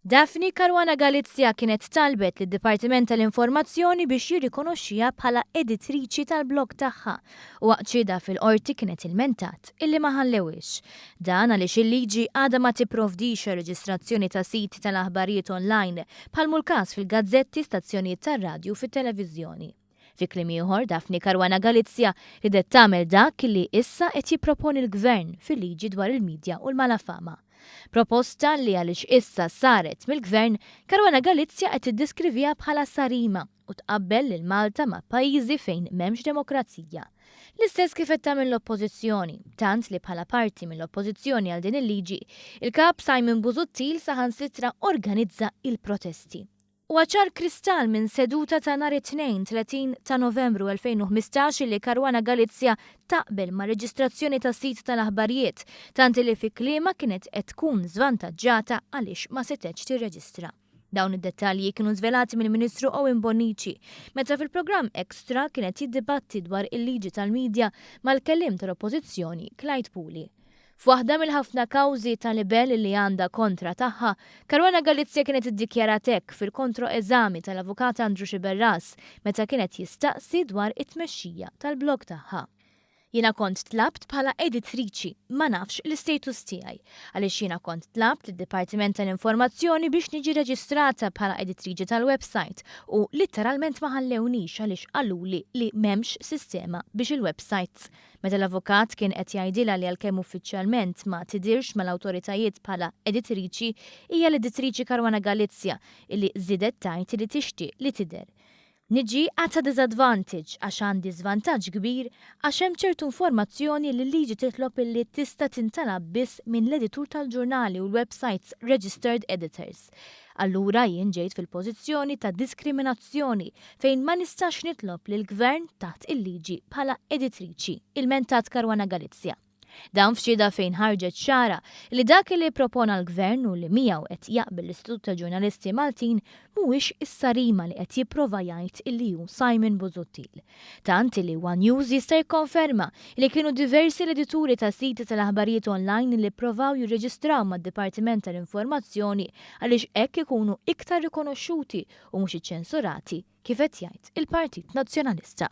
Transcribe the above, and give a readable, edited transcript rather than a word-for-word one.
Daphne Caruana Galizia kienet talbet lid-Dipartiment tal-Informazzjoni biex jirrikonoxxiha bħala editriċi tal-blog tagħha u waqt xhieda fil-Qorti kienet ilmentat illi ma ħallewhiex. Dan għaliex il-liġi għadha ma tipprovdix għar-reġistrazzjoni ta' siti tal-aħbarijiet online bħal mhu l-każ fil-gazzetti, stazzjonijiet tar-radju u fit-televiżjoni. Fi kliem ieħor, Daphne Caruana Galizia riedet tagħmel dak li issa qed jipproponi l-Gvern fil-liġi dwar il-midja u l-malafama. Proposta li għaliex issa saret mill-Gvern, Caruana Galizia qed tiddeskriviha bħala sarima u tqabbel lil Malta ma' pajjiżi fejn m'hemmx demokrazija. L-istess kif qed tagħmel l-Oppożizzjoni, tant li bħala parti mill-Oppożizzjoni għal din il-liġi, il-Kap Simon Busuttil saħansitra organizza il-protesti. Huwa ċar kristall minn seduta ta' nhar it-Tnejn 30 ta' Novembru 2015 illi Caruana Galizia taqbel mar-reġistrazzjoni ta' sit tal-aħbarijiet, tant illi fi kliemha kienet qed tkun żvantaġġata għaliex ma setgħetx tirreġistra. Dawn id-dettalji kienu żvelati mill-Ministru Owen Bonnici meta fil-programm Extra kien qed jiddibatti dwar il-liġi tal-media mal-kelliem tal-Oppożizzjoni Clyde Puli. F'waħda mill-ħafna kawżi ta' libell li għandha kontra tagħha, Caruana Galizia kienet iddikjarat hekk fil-kontro-eżami tal-Avukat Andrew Sciberras meta kien qed jistaqsi dwar it-tmexxija tal-blog tagħha. Jiena kont tlabt bħala editriċi, ma nafx l-istatus tiegħi, għaliex jiena kont tlabt lid-Dipartiment tal-Informazzjoni biex niġi reġistrata bħala editriċi tal-website u litteralment ma ħallewnix għaliex qaluli li m'hemmx sistema biex il-websites Meta l-avukat kien qed jgħidilha li għalkemm uffiċjalment ma tidhirx mal-awtoritajiet bħala editriċi, hija l-editriċi Caruana Galizia illi żiedet tgħid li tixtieq li tidher. Niġi at a disadvantage għax għandi żvantaġġ kbir għax hemm ċertu informazzjoni li l-liġi titlob illi tista' tintalab biss minn l-editur tal-ġurnali u l-websites registered editors. Allura jien ġejt fil-pożizzjoni ta' diskriminazzjoni fejn ma nistax nitlob lill-Gvern taħt il-liġi bħala editriċi, ilmentat Caruana Galizia. Dan f'xhieda fejn ħarġet ċara li dak li ppropona l-Gvern u li miegħu qed jaqbel l-Istitut ta' Ġurnalisti Maltin mhuwiex is-sarima li qed jipprova jgħid illi hu Simon Busuttil. Tant li one News jista' jikkonferma li kienu diversi l-edituri ta' siti tal-aħbarijiet online li pprovaw jirreġistraw mad-Dipartiment tal-Informazzjoni għaliex hekk ikunu iktar rikonoxxuti u mhux iċċensurati kif qed jgħid il-Partit Nazzjonalista.